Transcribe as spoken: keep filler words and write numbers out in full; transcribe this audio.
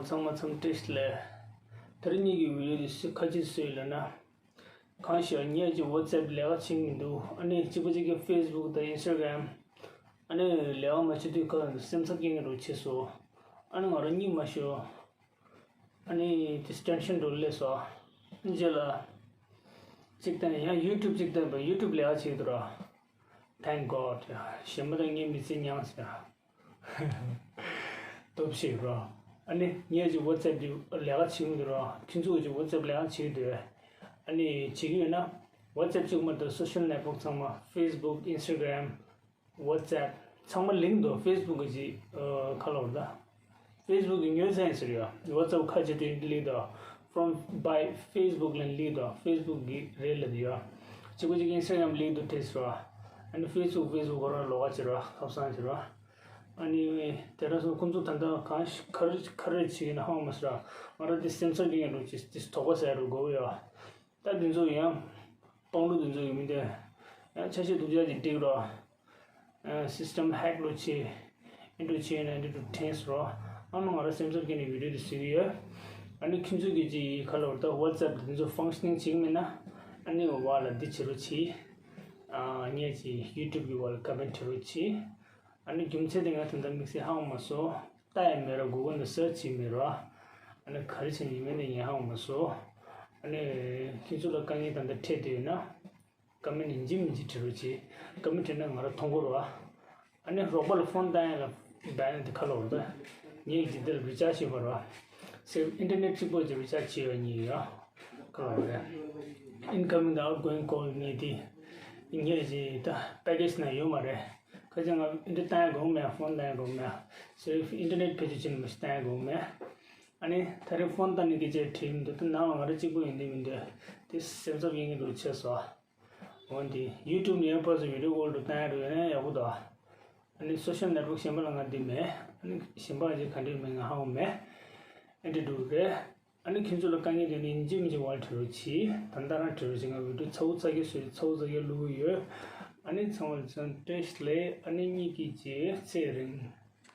ཚང་མ་འཚམས་བཀྲ་ཤིས་བདེ་ལེགས། དེ་རིང་ངེད་ཀྱི་བི་ཌིའོ་འདི་སུས་ཁ་ཆེ་བཟོས་ཡོད་ལབ་ན། གང་ཞིག་ངས་ཀྱི་ཝ་ཙེབ་ལས་ཀ་བྱེད་ཀྱི་མི་འདུག་ཨ་ནི་གཅིག་པ་གཅིག་གི་ཕེ་སི་བུག་དང་ཨིན་སི་ཊ་གྷ་རམ། ཨ་ནི་ལས་ཀ་མ་བྱེད་དུས་ཁ་སེམས་འཚབ་སྐྱེ་མཁན་འདྲ་བྱས་སོང་། ཨ་ནི་ང་རང་གཉིད་མ་ཤོར། ཨ་ནི་དེ་ཊེན་ཤན་འདྲ་སླེབས་སོང་། རྗེས་ལ་གཅིག་བལྟས་ཡང་ཡུ་ཊུབ་གཅིག་བལྟས་པ། ཡུ་ཊུབ་ལས་ཀ་བྱེད་ཀྱི་འདུག་ར། Thank God. གཞན་པ་དང་ངའི་མི་ཚེ་མྱངས་ཟེར། སྟོབས་ཤིག་རོ། ཨ་ནི་ངས་ཀྱི་ཝ་ཙེབ་འདི་ལས་ཀ་བྱེད་ཀྱི་འདུག་རོ། ཁྱེད་ཚོས་ཀྱི་ཝ་ཙེབ་ལས་ཀ་བྱེད་ཀྱི་འདུག་ཨ་ནི་བྱེད་ཀྱི་ཡོད་ན། ཝ་ཙེབ་གཅིག་མ་གཏོགས་སོ་ཤལ་ནེཊ་ཝརཀ་ཚང་མ། ཕེ་སི་བུག་ཨིན་སི་ཊ་གྷ་རམ། ཝ་ཙེབ་ཚང་མ་ལིང་འདུག་ཕེ་སི་བུག་གི་ཅིག་ཁ་ལོར་ད། ཕེ་སི་བུག་གི་ཉོས་ཚན་ཟེར་ཡོད། ཝ་ཙེབ་ཁ་ཆེ་དུས་ལིང་འདུག From by Facebook ལ་ལིང་འདུག་ཕེ་སི་བུག་གི་རེད་ལབ་ཡོད། གཅིག་པ་གཅིག་ཨིན་སི་ཊ་གྷ་རམ་ལིང་འདུག་བྲིས་རོ། ཨ་ནི་ཕེ་སི་བུག་ཕེ་སི་བུག་ཁོ་རང་ལོགས་ཀ་བྱེད་རོ། ཐབ་ཚང་བྱེད་རོ། ཨ་ནི་དེ་རང་སོང་ཁོང་ཚོ་ད་ལྟ་གང་ཞིག་ག་རེ་ག་རེ་བྱེད་ཀྱི་ན་ཧང་མ་སི་ར། ང་རང་དེ་སེམས་འཚབ་ཀྱི་ཡོད་འགྲོ་ཅི་དེ་དོགས་པ་ཟ་རུ་དགོས་ཡོད། ད་དེ་ཚོ་ཡང་། སྤང་ལུགས་དེ་ཚོ་ཡོད་མི་འདུག་ཡང་ཆ་ཤས་སྡུག་ཅག་ཅིག་འགྲིག་རོགས། སིས་ཊམ་ཧེག་ལོ་བྱེད། ཨེ་འགྲོ་བྱེད་ན་འདི་འགྲོ་ཐེངས་རོགས། ཨ་ནི་ང་རང་སེམས་འཚབ་སྐྱེས་ནས་བི་ཌིའོ་དེ་བཟོས་ཀྱི་ཡོད། ཨ་ནི་ཁྱེད་ཚོ་གི་ཅིག་ཁ་ལོར་ད་ཝ་ཙེབ་དེ་ཚོ་ཕང་ཤ་ནིང་བྱེད་ཀྱི་མེད་ན། ཨ་ནི་བ་ལ་འདི་བྱེད་རོགས་བྱེད། ངས་ཅིག་ཡུ་ཊུབ་གི་བ་ལ་ཀ་མེན་བྲིས་རོགས་བྱེད། ཨ་ནི་རྒྱུ་མཚན་དེ་ང་ད་ལྟ་དམིགས་བསལ་ཧ་གོ་མ་སོང་། ལྟ་ཡ་མེད་ར། གུ་གལ་ནས་སར་ཆི་བྱས་མེད་ར། ཨ་ནི་ག་རེ་བྱས་ནས་ཡིན་མིན་ནི་ངས་ཧ་གོ་མ་སོང་། ཨ་ནི་ཁྱེད་ཚོ་ལ་དཀའ་ངལ་ད་ལྟ་འཕྲད་བསྡད་ཡོད་ན། ཀ་མེན་ཡིན་གཅིག་མིན་གཅིག་བྲིས་རོགས་བྱེད། ཀ་མེན་བྲིས་ན་ང་རང་མཐོང་གི་རེད་བ། ཨ་ནི་རོགས་པ་ལ་ཕོན་བཏང་ཡ་ལ་བལ་ནས་དེ་ཁ་ལོར་ད། ངས་ཀྱི་འདིར་རི་ཅར་ཇི་བྱས་པ་རེད་བ། སེ་ཨིན་ཊར་ནེཊ་གཅིག་པོ་ཅིག་རི་ཅར་ཇི་བྱས་ཡོད་ཉིད་ཡོད། ཁ་ལོར་རེད། ཨིན་ཀ་མིང་དང་ཨའུཊ་གོ་ཡིང་ཀོལ་ངས་དེ། ངས་ཀྱི་ད་པེ་ཀེཇ་ནང་ཡོད་མ་རེད། ཁ་ཅིག་ང་ཨིན་ཊར་བཏང་ཡ་དགོས་མེད། ཕོན་བཏང་ཡ་དགོས་མེད། སེ་ཨིན་ཊར་ནེཊ་ཕལ་ཆེར་ཕྱིན་མ་ཞིག་བཏང་ཡ་དགོས་མེད། ཨ་ནི་ད་རེས་ཕོན་བཏང་ནས་སྐད་ཆ་དྲིས་མི་འདུག་ད་ནང་ལ་ང་རང་གཅིག་པུ་ཡིན་དུས་མི་འདུག་དེ་སེམས་འཚབ་སྐྱེ་གི་འདུག་ཆེ་སོ། འོན་ཏེ་ཡུ་ཊུབ་ནས་ཡང་ཕར་ཚུར་བི་ཌིའོ་ཀོལ་དུ་བཏང་ཡ་འགྲོ་ཡོད་ན་ཡག་པོ་འདུག་ཨ་ནི་སོ་ཤལ་ནེཊ་ཝརཀ་གཞན་པ་ལ་ང་འདི་མེད། ཨ་ནི་གཞན་པ་ཅིག་ག་འདྲ་མེད་ང་ཧ་གོ་མེད། ཨེ་འདྲ་འདུག་རེད། ཨ་ནི་ཁྱེད་ཚོ་ལ་དཀའ་ངལ་དེ་ནི་ཡིན་གཅིག་མིན་གཅིག་བར་བྲིས་རོགས་གྱིས། ད་ལྟ་རང་བྲིས་རོགས་གྱིས། ང་བི་ཌིའོ་ཚ་བོ་ཚ་གི་བཟོས། ཚ་བོ་ཚ་གི་བླུག་གི་ཡོད། ཨ་ནི་ཚང་མ་ལ་བཀྲ་ཤིས་བདེ་ལེགས། ཨ་ནི་གཉིས་ཀྱི་རྗེས་ཚེ་རིང་།